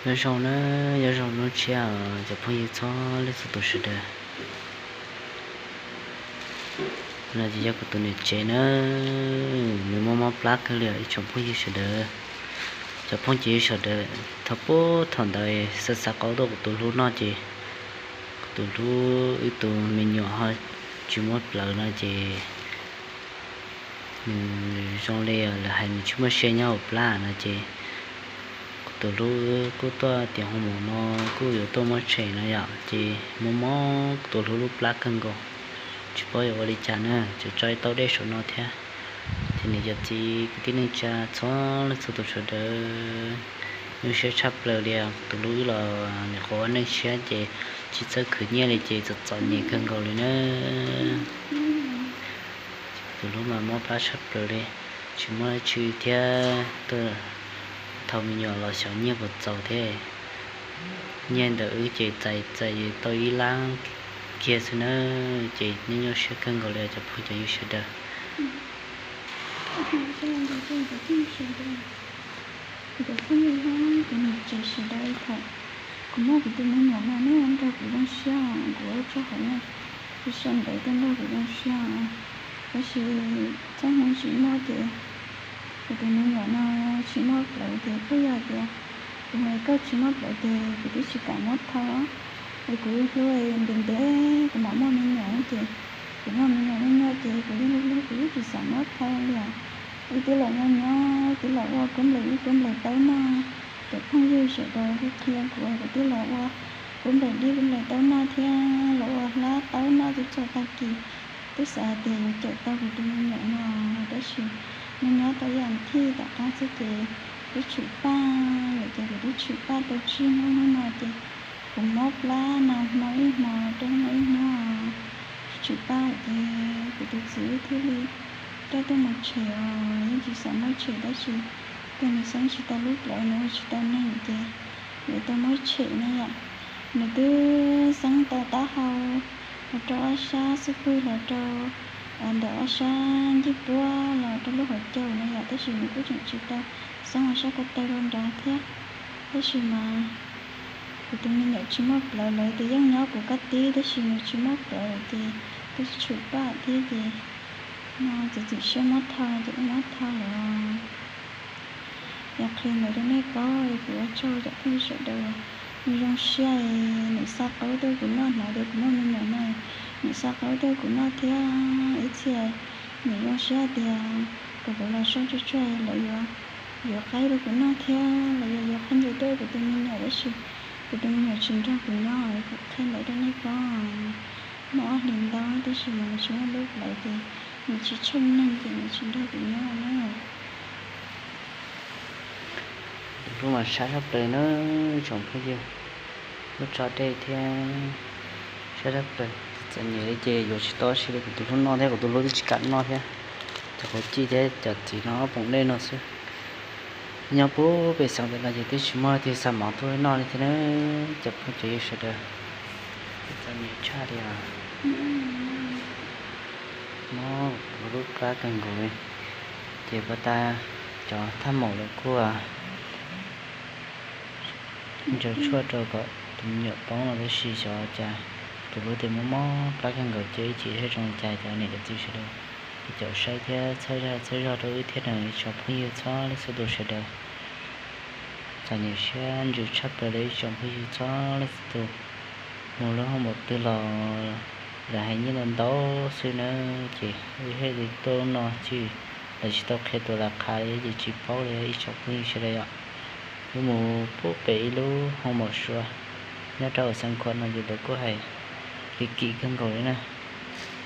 Nyob zoo na, nyob zoo hnub tshiab cov phooj ywg txhua leej txhua tus sawv daws. No ces yog kuv tus niam tsev na, nws mob mob plab kawg li ib tsoom phooj ywg sawv daws. Cov phooj ywg sawv daws, thaum pub thaum ntawd xa xa qau tuaj kuv tus hlub noj ces kuv tus hlub wb tus me nyuam ho tsis muaj plawv no ces nws zoo li lawv hais nws tsis muaj sia nyob hauv plab no ces kuv tus hlub kuj tuaj tiav hoo maum no kuj yuav tuaj muab tshem no yom, ces mob mob kuv tus hlub lub plab kawg nkaus, tsis paub yuav ua li cas na, tseem tso ib tauv dej saum no thiab. Ces niam cov txiv kwv tij neej tsa txhua leej txhua tus sawv daws, nyuaj siab tshaj plaws li, kuv tus hlub los nim qhuav ua neej tshiab ces tsis txawj khwv nyiaj li ces txom txom nyem kawg nkaus li na. Kuv tus hlub mas mob plab tshaj plaws li, tsis muaj dab tsi thiab, tuaj thau me nyuam los xyov nyiaj puas txaus thiab. Nyiaj ntawm wb ces txais txais tau ib lab kiag xwb na, ces nyuaj nyuaj siab kawg nkaus li cov phooj cov ywg sawv daws. Kuv cov phooj ywg hab cov niam tsev sawv daws, thaum kuv muaj kuv tus me nyuam no neb nrog kuv zoo siab, kuv ua tsaug hov na, tsis sau ntawv tuaj nrog kuv zoo siab. Tab sis txoj hmoo tsis muaj ces kuv tus me nyuam no tsis muaj plawv ces kuj yog tias kuv hais koj tsis muaj plawv ces kuv twb tsis kam muab thau, es kuv hlub ntev ntev kuv mam muaj me nyuam ces kuv muaj me nyuam me nyuam ces kuv yeej hlub hlub kuv yeej tsis xav muab thau li os. Wb twb los nyob nyob twb los ua kub nplaim dib kub nplaim taub noj, cov phooj ywg sawv daws kuj qhia kuv, kuv twb los ua kub nplaim dib kub nplaim taub noj thiab los ua hlab taub noj twb txog tag kis. Twb xav hais tias yuav cawm tau kuv tus me nyuam no, tab sis nyob nyob tau ib as thiv tom qab xwb ces twb tshwm paj lawm ces kuv twb tshwm paj tau tsib hnub no ces kuv mob plab no hmo ib hmo rau hmo ib hnub, tshwm paj ces kuv tus txiv thiaj li coj tuaj mus tshem os, yeej tsis xav muab tshem tab sis cas nws xeeb tsis tau lub plawv, nws ua tsis tau neeg ces yuav tau muab tshem ne yom. Nws twb xeeb tau taub hau los rau ob sab xub pwg los rau ntawm ob sab ncej puab los rau lub hauv caug na yom, tab sis nws kuj tseem tsis tau xeeb ob sab ko taw rau nrad thiab. Tab sis mas kuv tus me nyuam tsis muaj plawv, lawv tias yeej nyob kuv koj tib tab sis nws tsis muaj plawv ces twb tshwm paj thiab ces no txiav txim siab muab thau no ces wb muab thau lawm. Yog qhia ntawd rau nej paub es kuv ua tsaug cov phooj ywg sawv daws. Nws zoo siab es nws xa qau tuaj kuv noj, hnov tias kuv muaj me nyuam no, nws xa qau tuaj kuv noj thiab. Ib txhia nws zoo siab tias kom kuv los sau tsuag tsuag lawv yuav yuav qaib rau kuv noj thiab los yog yuav khaub ncaws tuaj kuv tus me nyuam tab sis kuv tus me nyuam tsis nrog kuv nyob, kuv qhia ntawd rau nej paub. Muaj ob hlis ntau tab sis mas nws tsis muaj lub plawv ces nws tsis tshooj neeg ces nws tsis nrog kuv nyob na. Lub mas sab sab plaws na, tsoom phooj ywg, lub tso dej thiab sab sab plaws, txom nyem li ces yuav tsis tau dab tsi li, kuv tus hlub noj thiab kuv tus hlub twb tsis kam noj thiab. Cov qhuav cij thiab cov txiv no ob poom dej no xwb. Nyob puag pem xeev pem no ces twb tsis muaj leej twg xa mov tuaj noj li thiab na, cov phooj cov ywg sawv daws. Txom nyem tshaj li os. Mob kuv lub plab kawg nkaus li, ces puag ta cov thaj maum lawv kuj ntsaws tshuaj rau kom tus me nyuam poob no tab sis xyov cas tus hlub tias mob mob plab kawg nkaus ces ib chim saib zoo li cas cov niam cov txiv sawv daws, es caum saib thiab txhawb zog txhawb zog rau wb thiab na ib tsoom phooj ywg txhua leej txhua tus sawv daws. Txom nyem siab ntsws tshaj plaws li ib tsoom phooj ywg txhua leej txhua tus. Mus lub hoo maum twg los lawv hais nyiaj ntau ntau xwb na, ces wb thiaj li tuaj no ces lawv tsis tau qhia tuaj lawv qha li ces tsis paub li ib tsoom phooj ywg sawv daws yom. Wb mus puag pem ib lub hoo maum sua nyob rau hauv Xeev Khuam no ces lawv kuj hais kim kim kawg nkaus li na,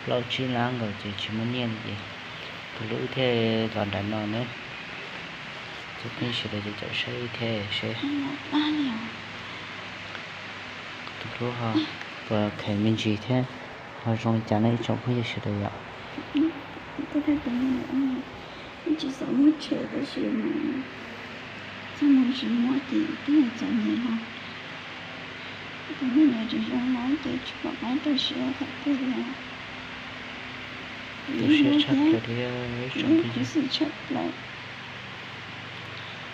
plaub tsib lab nkaus ces tsis muaj nyiaj li ces tus hlub wb thiaj los nram no na. Cov phooj ywg sawv daws ces caum saib wb thiab seb tus hlub ho puas kheev me ntsis thiab ho zoo li cas na ib tsoom phooj ywg sawv daws yom. Tsis xav muab tshem tab sis mas txoj hmoo tsis muaj ces twb txom nyem los, tus me nyuam tsis zoo los ces tsis pom qab rau siab tham twg li. Tus siab tshaj plaws li, ib tsoom phooj ywg, khuv xim tshaj plaws.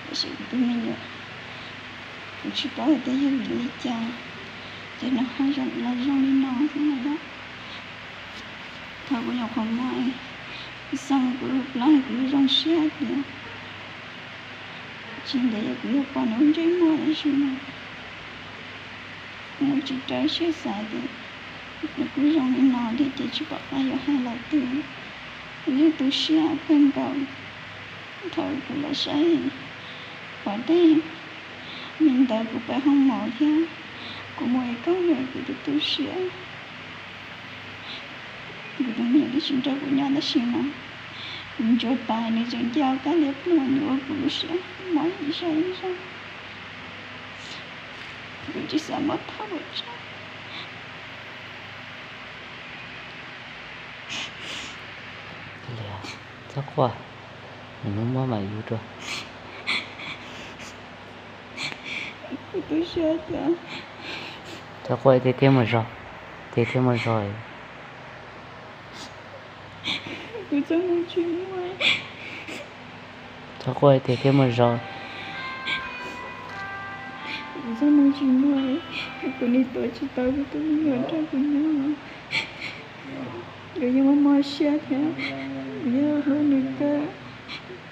Tab sis kuv tus me nyuam Kuv tsis paub tias yog vim li cas ces nws ho zoo los zoo li no xwb na yom. Thaum kuv nyuam qhuav muaj ib xyoos kuv lub plab kuv zoo siab tias tsis ntev kuv yuav pom nws lub ntsej muag tab sis mas kuv tsis rau siab xav tias nws kuj zoo li no thiab ces tsis pom qab yuav hais los twg. Kuv yeej tu siab kawg nkaus. Thaum kuv los saib pom tej me ntawv kuv pais hoo mov thiab kuv mus es koj mus kuv tus tu siab. Kuv tus me nyuam twb tsis nrog kuv nyob tab sis mas kuv ntsuas pais nws tseem nce kab liab ploog nws ua kuv lub siab mob ib zaug ib zaug. Kuv tsis xav mob thauj pes tsawg. Txhob quaj, nws muab mam yus rau. Kuv tu siab tias Txhob quaj, ib pliag thiab mus zog, ib pliag thiab mus zog. Kuv txoj hmoo tsis muaj. Txhob quaj, ib pliag thiab mus zog. Kuv txoj hmoo tsis muaj, kuv nim tuav tsis tau kuv tus me nyuam nrog kuv nyob. Kuv yeej mob mob siab thiab, kuv yeej hlub nws kawg.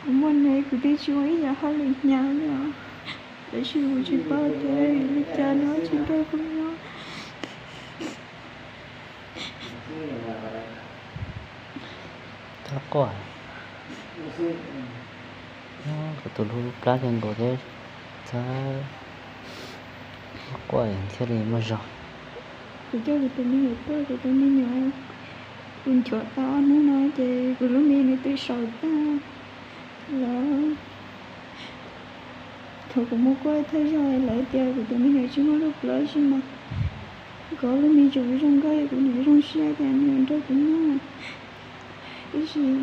Kuv muaj nws kuv twb tsis ua ib yam hauj lwm hnyav li os. Tab sis kuv tsis paub tias vim li cas nws tsis nrog kuv nyob. Txhob quaj, kuv tus hlub plab kawg nkaus thiab, txhob quaj thiaj li muaj zog. Kuv coj kuv tus me nyuam tuaj, kuv tus me nyuam, kuv nchuav tau ob hnub no ces kuv lub me nws twb saum tag lawm. Thaum kuv mus kuaj thawj zaug lawv tias kuv tus me nyuam tsis muaj lub plawv tab sis mas kuv lub me tseem zoo nkauj, kuv nim zoo siab tias nws nrog kuv nyob. Tab sis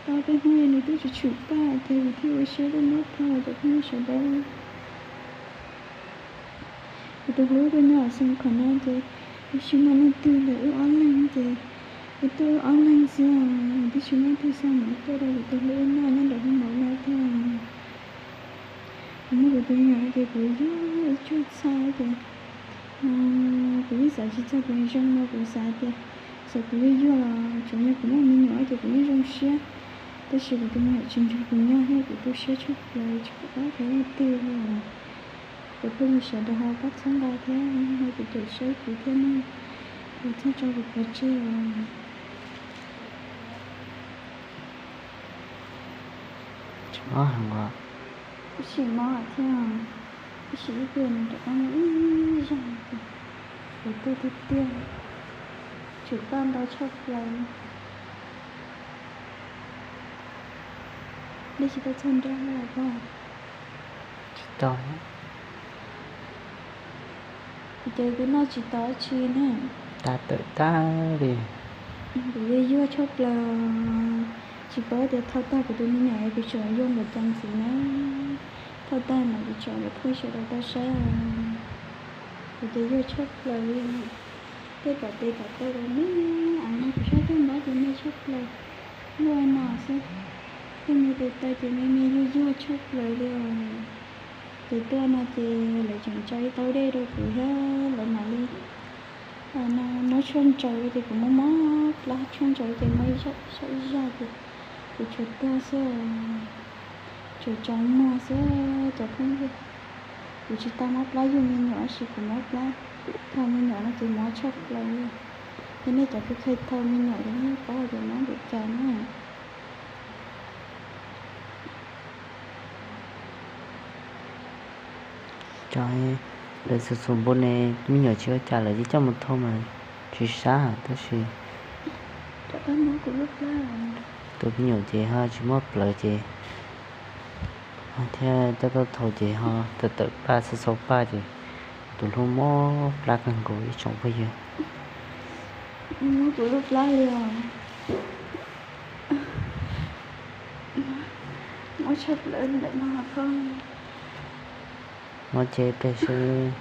tau peb hnub nws twb tsis tshwm paj ces kuv thiaj ua siab tuaj muab tau cov phooj ywg sawv daws. Kuv tus hlub tuaj nyob xeev khoom no ces wb sib muaj leej twg ntawm wb ob leeg ces wb tuaj wb ob leeg xwb os, twb tsis muaj ib tug xa mov tuaj rau kuv tus hlub wb noj nyob nram hoob mov no tiag. Kuv muaj kuv tus me nyuam no ces kuv yuag ib cuag txha ces kuv yeej xav tsis txog kuv zoo no, kuv xav tias txawm kuv yuag yuag los tsuav yog kuv muaj me nyuam ces kuv yeej zoo siab. Tab sis kuv tus me nyuam tsis nrog kuv nyob thiab kuv tu siab tshaj plaws tsis pom qab hais leej twg li. Cov phooj ywg sawv daws ho pab txhawb nqa thiab ho tus caum saib kuv thiab na, kuv txhob tso kuv pov tseg os. Tsis mob heev os. Tab sis mob thiab, tab sis ib pliag nws rov qab muaj ib zaug ces kuv tuaj tiag tiag, tshwm paj ntau tshaj plaws. Nej tsis tau txog nrog los koj? Tsis tau. Kuv ces kuv noj tsis tau dab tsi ne. Tag tawm tag li. Kuv yuag yuag tshaj plaws, tsis paub tias thauj tag kuv tus me nyuam kuv tseem yuag npaum cas ntxiv na. Thauj tag mas kuv tseem yuav pheej sawv daws tau saib. Kuv ces yuag tshaj plaws li. Tej pom tes pom taw los me, av no kuv sab tej npab ces me tshaj plaws. Luaj no xwb, tej me tes taw ces me me yuag yuag tshaj plaws li os. Ces tuaj no ces lawv tseem tso ib taub dej rau kuv thiab lawv mam li no muab tshuaj ntsaws ces kuv mob mob plab, tshuaj ntsaws ces muaj ib zaj ces kuv tsuas tuag xwb, tsuas tsaus muag xwb cov phooj ywg. Kuv tsis tau mob plab yug me nyuam tab sis kuv mob plab thau me nyuam no ces mob tshaj plaws li. Yog nej cov kheev thau me nyuam ces nej yeej paub tias mob npaum cas na. Cov lawv txhum txhum npua ne, me nyuam tsis ua cas lawv yeej coj mus thau mas tsis sab tab sis tus me nyuam ces ho tsis muaj plawv ces thiaj coj tuaj thau ces ho tawm tawm paj xau xau paj ces tus hlub mob plab kawg nkaus ib tsoom phooj ywg. Muab kuv lub plab li os. Muab tshaj plaws ntawm no koj. Muab ceb peb seb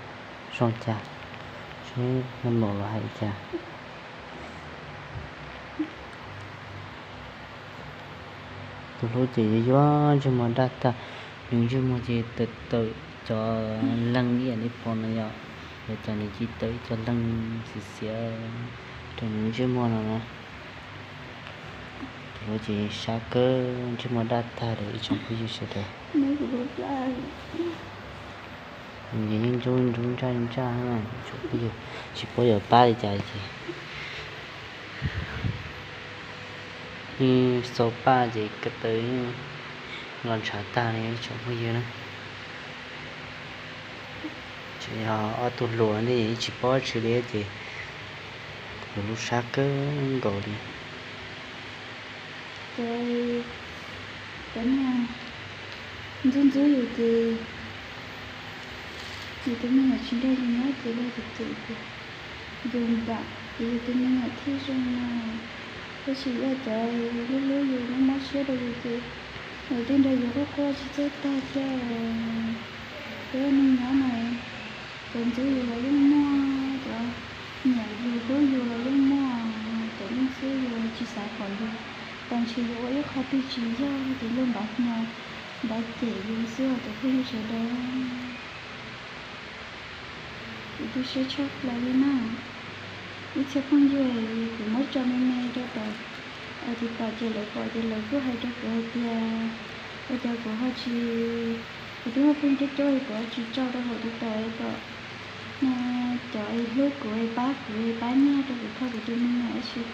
zoo cas, seb nws mus los hais cas. Tus hlub ces yuav yuav ntsej muag daj tag, nws ntsej muag ces tawm tawm Cov leeg ib yam li pom no yom, yog cov nws ci tawm ib co leeg xiav xiav rau nws ntsej muag no na. Tus hlub ces sab kawg, ntsej muag daj tag li ib tsoom phooj ywg sawv daws. Nws yeej ntsub ntsub ntsaj ntsaj, ib tsoom phooj ywg tsis paub yuav pab li cas ces yeej xaus paj ces ko taw yeej los ntshav tag li ib tsoom phooj ywg na. Tseem yog ob tug hluas ntej yeej tsis paub tsi li ces tus hlub sab kawg nkaus li. Cov, cov niag ntxub ntxub yus ces yus tus me nyuam tsis nrog yus nyob ces luag cem cem tias yus npam ces yus tus me nyuam thiaj zoo no. Tab sis yog cov hlub hlub yus, mob mob siab rau yus ces yus twb nrog yus quaj quaj tsis txawj tag thiab. Peb ua neej nyob mas cov ntxub yus los yeej muaj, cov nyiam yus hlub yus los yeej muaj, cov leej xwb yus tsis xav pom yus, tas ntshe yus ua ib qho twg tsis yog ces luag npav hnyos npav cem yus xwb os cov phooj ywg sawv daws. Kuv tu siab tshaj plaws li na. Ib txhia phooj ywg kuv muab tso me me rau tom TikTok ces lawv pom ces lawv kuj hais rau kuv hais tias ua cas kuv ho tsis, kuv twb muaj phooj ywg coob coob es kuv ho tsis tso rau hauv TikTok kom cov es hlub kuv es pab kuv es pab nyiaj rau kuv kho kuv tus me nyuam. Tab sis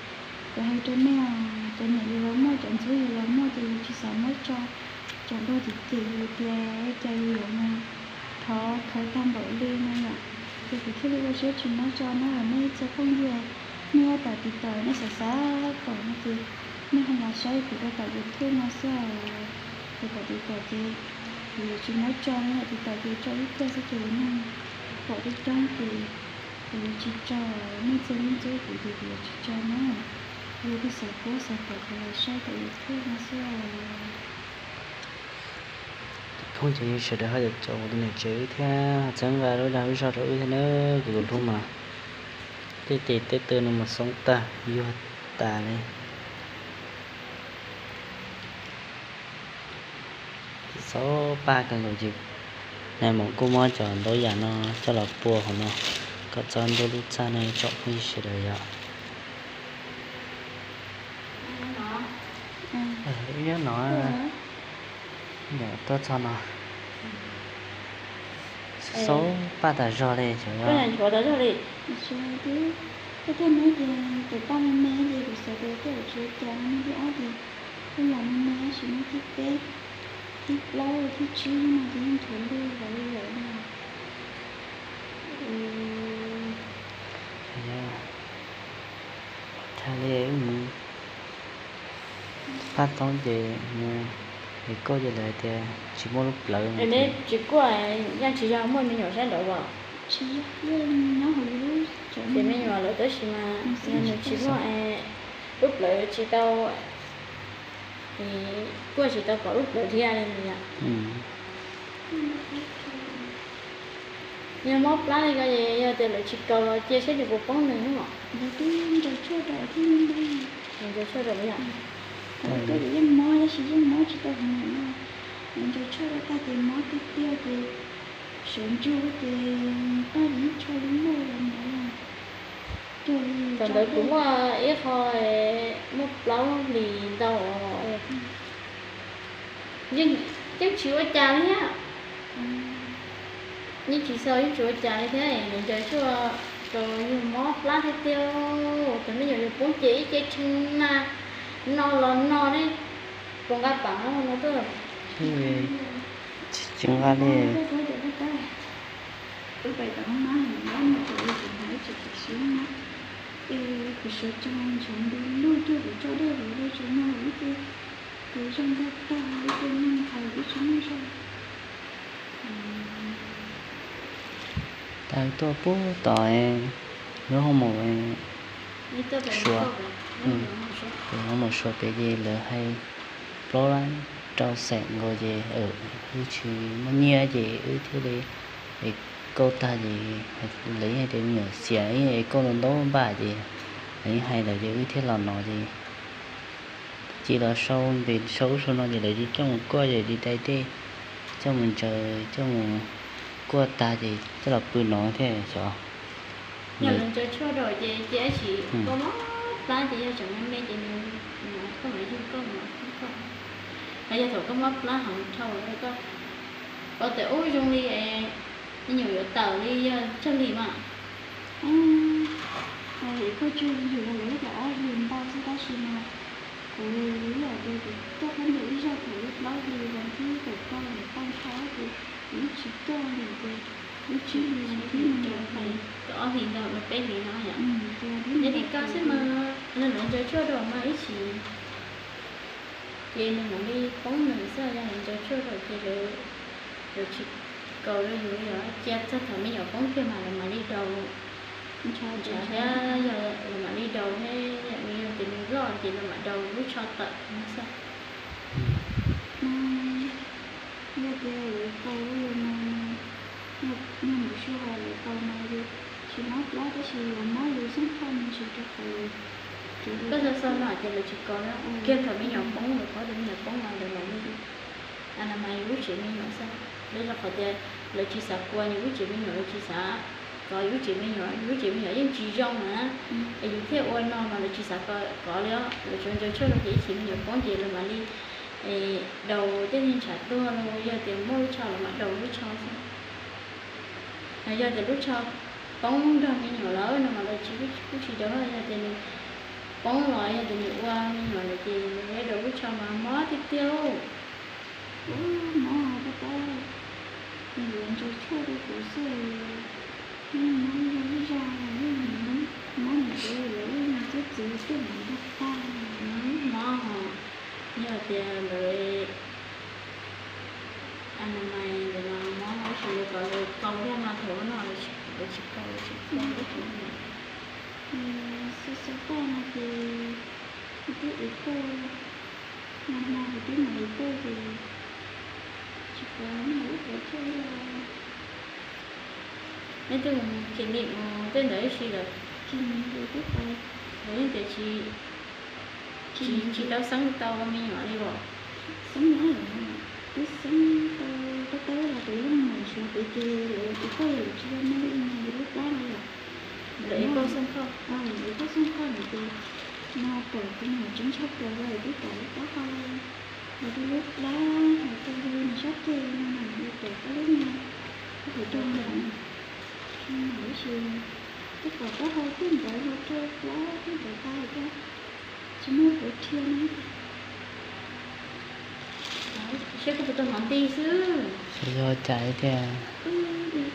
kuv hais rau nej os, cov niam yus los muaj, cov ntxub yus los muaj ces yus tsis xav muab tso, tsam luag cem cem yus tias cas yus yuav mus thov khawv tag npaum li no yom. Ces kuv thiaj li ua siab tsis muab tso na. Nej ib txhia phooj ywg, nej nyob tom TikTok nej xav xav pom no ces nej ho los saib kuv rau tom YouTube no xwb os. Ces tom TikTok ces kuv yuav tsis muab tso na, TikTok ces tso ib pliag xwb ces nej pom coob coob ces kuv yuav tsis tso. Nej txhia li ntxub kuv ces kuv yuav tsis tso na. Yog twg xav paub xav pom kuv los saib tom YouTube no xwb os. Phooj ywg sawv daws ho caum kuv tus niam tsev wb thiab, txhawb nqa lub dag lub zog rau wb thiab na. Kuv tus hlub mas tej tes tej taw no mus xoob tag yuag tas li. Txaus paj kawg nkaus ces nais maum kuj muab cov ntaub yam no coj los pua hauv no kom txhob ntub lub txaj no tsoom phooj ywg sawv daws yom. Ib nyob no, tuaj txog no, xaus paj tas zog li. Xaus tas zog li. Koj thiaj muab tias tus paj me me ces kuv xav tias tej zaum tsis ua cas no, muaj thib ob ces kuj yog me me tab sis muaj thib peb, thib plaub, thib tsib no ces yeej nchuav lug los li lawm no. Thaum li wb mus phab thoob ces mus es kuaj ces lawv hais tias tsis muaj lub plawv no. Neb tsis kuaj, yeej tsis yog muaj me nyuam sab nraud los? Tsis yog, nyob hauv yus lub, ces me nyuam lawm tab sis mas nws tsis muaj lub plawv tsis tau, kuaj tsis tau pom lub plawv thiab li yom. Yog mob plab li ko es yog tias lawv tsis kaus los cia saib nws puas poob nws. Nws twb ncaws tshuaj rau thiab, nws ncaws tshuaj rau yom. Koj yeej mob tab sis yeej mob tsis tau heev no. Nws ncaws tshuaj rau tag ces mob tiag tiag ces sawv ntsug ces tag ces yeej tsho lub lub los ntawd. Thaum ntawd kuv muaj ib qho muaj plaub hlis ntau, yeej tsis ua cas li thiab. Yeej tsis xaus yeej tsis ua cas li thiab, nws ncaws tshuaj rau yus mob plab tiag tiag. Cov me nyuam yus poob ces ib ce tshee na, no los no ne, puas nqa pam no tuaj? Tsis nqa li. Es kuv sawv tsees ntshav nti lug cuag kuv tso dej kuv zoo tsis muag ib ce, kuv zoo ntag tag ib ce neeg hais ib tsis muaj zog. Tas tuaj puag tom lub hoo maum Suav, lub hoo maum Suav pem ces lawv hais plaub lab rau xeem nkaus ces wb tsis muaj nyiaj ces wb thiaj li es kauj tag ces lawv hais tias me nyuam xiam es kauj ntau ntau npaj ces lawv hais lawm ces wb thiaj los no ces cia los sau npes sau ub sau no ces lawv cia coj mus kuaj ces li dai dej, coj mus ntsaws, coj mus Kuaj tag ces coj los pw no thiab xyov. Yog lawv ntsaws tshuaj rau ces cia ib sim koj mob plab ces yog tseem me me ces nws, koj mam yug koj mam koj. Los yog thaum koj mob plab heev dhau koj, koj tias ub zoo li me nyuam yuav tawm li yog tsawg hlis mas. Koj tshuaj yug los lawv tias ob hlis ntau xwb tab sis mas kuv ib yam tias kuv tuaj khaub ncaws ib zaug thaum lub plaub hlis vas thib kaum rau niam poj nrho ces kuv yeej tsis tuaj li ces lub tsib hlis vas thib no rau ob hlis ntau peb hlis no yom. Nyob li koj xwb mas lawv ntsaws tshuaj rau mas ib sim ces nws mam li poob nws xwb, yog lawv ntsaws tshuaj rau ces lawv tsis kaus rau yus li os, cia txog thaum me nyuam poob kiag mas lawv mam li daus ntshav thiab yog lawv mam li daus thiab, yog tias nws loj ces lawv mam daus lub tsho tawm no xwb. Yog tias lawv kaus rau yus mas yog mus sua hauv lawv kaus mas yus tsis mob plab tab sis yus mob yus xub thawj mus tsis rau qhov lawv, koj xav xav no ces lawv tsis kaus na, kiag thaum me nyuam poob lawv paub tias me nyuam poob mas lawv mam li, a mas yus lub tsev me nyuam xwb, lawv rau qhov tias lawv tsis xav kua yus lub tsev me nyuam, lawv tsis xav kov yus lub tsev me nyuam, yus lub tsev me nyuam yeej tsis zoo na, es yus thiaj ua no mas lawv tsis xav kov li os, lawv tsuas ntsaws tshuaj rau ces ib chim me nyuam poob ces lawv mam li daus tej niag ntshav tuag los yog tias muaj lub tsho lawv mam daus lub tsho xwb. Yog tias lub tsho poob nrog me nyuam lawm no mas lawv tsis, kuj tsis daus, yog tias nws poob los yog tias nws ua me nyuam lawm ces lawv daus lub tsho mas mob tiag tiag. Ua mob koj tab, nws yuav ntsaws tshuaj rau kuv xwb, yeej mob ib zaug ib zaug, yeej mob mus tsev lawv yeej txob txiv tej mus nrog tag. Mob hos, yog tias lawv a mas ntawm no mob tab sis lawv kom lawv kaus thiab mas thaum no lawv tsis kaus, lawv tsis kaus. Xav xav paj no ces twb ib koj mas hmo kuv twb mam li tuaj ces tsis kaus, ib qhov chaw li. Neb twb mus khiav lim mus tej ntawd ib si lawm. Khiav lim mus twb pais, lawv yeej tias tsis, tsis tau xeeb tau me nyuam li os. Xeeb no, twb xeeb tau tab tab los tus yeej mus suav pem ces lawv ib koj yog lawv tsis yog me li no lub plab no yom. Lawv ib koj xeeb khoj, lawv ib koj xeeb khoj no ces no pom tus me nyuam tseem tshaj plaws los twb pom lub plab hau los rau lub plab hauv rau li nws sab ceg no na, li pom koj lub niag, koj hauv rau ntawd, ib si twb pom koj hau tej ntawd los rau plab tej ntawd tag koj tsis muaj puav rhia no. Saib koj puas tau hnov nti xwb. Xyov cas tiag.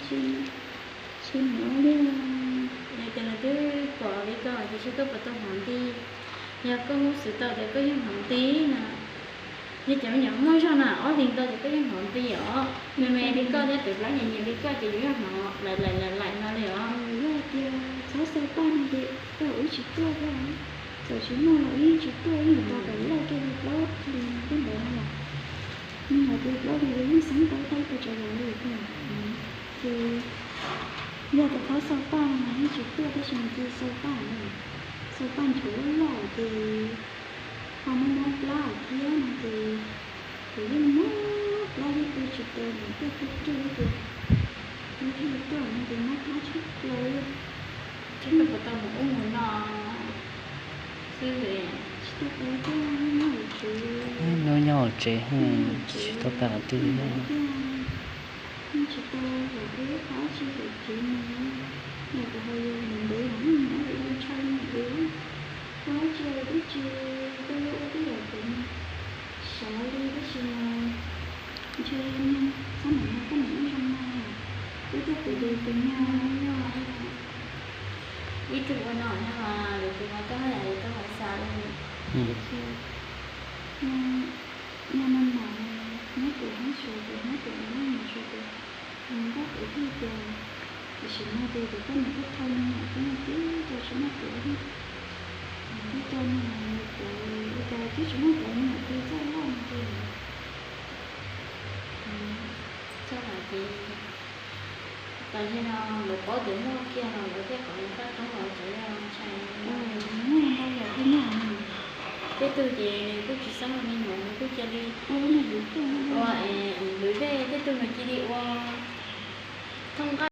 Tsis hnov li. Yog tias lawv twb pom li koj ces saib koj puas tau hnov nti. Yog koj muab xwv tau tias koj yeej hnov nti na, yog tias me nyuam muaj zog na ob hlis ntau ces koj yeej hnov nti os. Me me li koj thiab tus plab nyias nyias li koj ces yus yeej hnov laim laim laim laim no li os. Yog tias txhob xaw paj no ces koj ua ib tsis tuaj thiab. Txawm tsis muaj los ib tsis tuaj, ib nyuam qhuav tawm loj kiag li plaub hlis tej ntawd no los, me nyuam tus plaub hlis li yeej xeeb tau tau pes tsawg los li thiab. Ces yog tias txhob xaw paj no mas yeej tsis tuaj, tab sis nws cia xaw paj no, xaw paj nchuav loj loj ces ho mob mob plab thiab no ces kuv yeej mob plab yeej pw tsis tau, nws tuaj tuaj tuaj ces kuv thiaj li tuaj no ces mob plab tshaj plaws li. Tsis pom tau mus ub mus no xwb. Tsis tau pais tiag, nyob hauv tsev. Hnub nyob hauv tsev, tsis tau pais qhov twg li. Yeej tsis tau zaum peb qhov dab tsi zaum kev mus, yog kuv ho yog ntev ntev los yeej nyob li ntshai li ntawd. Ua dab tsi los twb tsis tau ua tej yam kev mus sawv li tab sis mas ntshe txhob mam no koj mam ib zoo no, twb tuaj pem tus tus nyuag ib tug ua no no mas lwm tus mas koj haj yam li koj hais xav li. Nyob no mas nyob pem hmoob suav pem hmoob pem no nyob mus suav pem nws nkauj pem thiaj tias, tiam sis no ces koj niam koj thau me nyuam koj niag tib rau tsis muaj plawv li. Nws twb coj me nyuam plawv li cas twb tsis muaj plawv, me nyuam twb txawj loj no ces txawj hais ces tam sim no lawv paub tias muaj kiag los lawv thiaj kom lawv koj roob los tsev ntshai. Muaj ntau yam thiaj muaj. Tej tug ces nws kuj tsis xeeb me nyuam, nws kuj cia li ua lwm dej, tej tug nws cia li ua